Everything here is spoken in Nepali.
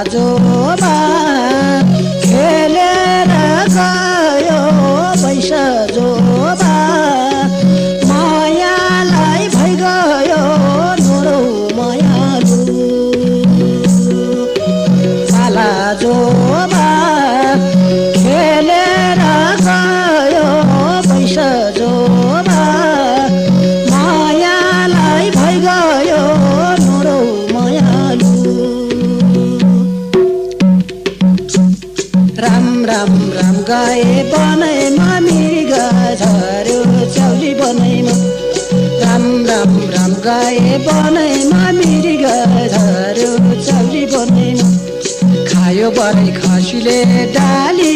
जोबा खेलेर गयो वैश जोबा मायालाई भइगयो नोरौ मायालु साला जोबा खेलेर गयो वैश जोबा मायालाई भइगयो नोरौ मायालु राम राम राम गए बनैमा मृग झर्यो च्याउली बनैमा राम राम राम गए बनैमा मृग झर्यो च्याउली बनैमा खायो बरै खसीले डाली